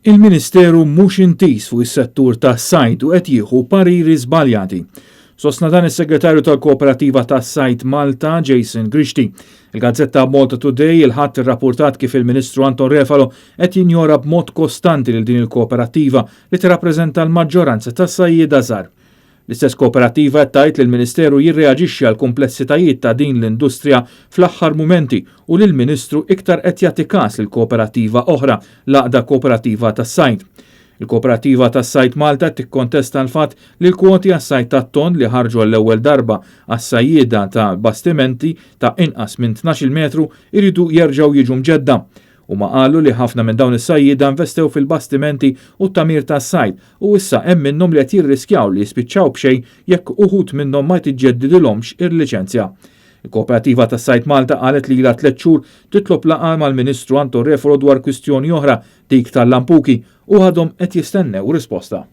Il-Ministeru mhux intiż fuq is-settur tas-sajd u qed jieħu pariri żbaljati. Sostna dan is-Segretarju tal-Kooperattiva tas-Sajd Malta, Jason Grixti. Il-gazzetta Malta Today il-Ħadd irrappurtat kif il-Ministru Anton Refalo qed jinjora b'mod kostanti lil din il-kooperattiva li tirrappreżenta l-maġġoranza tas-sajjieda żgħar. L-istess kooperattiva qed tgħid li l-Ministeru jirreaġixxi għall-kumplessitajiet ta' din l-industrija fl-aħħar mumenti u li l-Ministru iktar qed jagħti każ lil kooperattiva oħra, l-Għaqda Kooperattiva tas-Sajd. Il-Kooperattiva tas-Sajd Malta qed tikkontesta l-fatt li l-kwoti għas-sajd tat-tonn li ħarġu għall-ewwel darba għas-sajjieda ta' bastimenti ta' inqas minn 12-il metru jridu jerġgħu jiġu mġedda. Huma qalu li ħafna minn dawn is-sajjieda investew fil-bastimenti u t-tagħmir tas-sajd u issa hemm minnhom li qed jirriskjaw li jispiċċaw b'xejn jekk uħud minnhom ma tiġġeddidilhomx il-liċenzja. Il-Kooperattiva tas-Sajd Malta qalet li ilha tlett xhur titlob laqgħa mal-Ministru Anton Refalo dwar kwistjoni oħra, dik tal-lampuki, u għadhom qed jistennew risposta.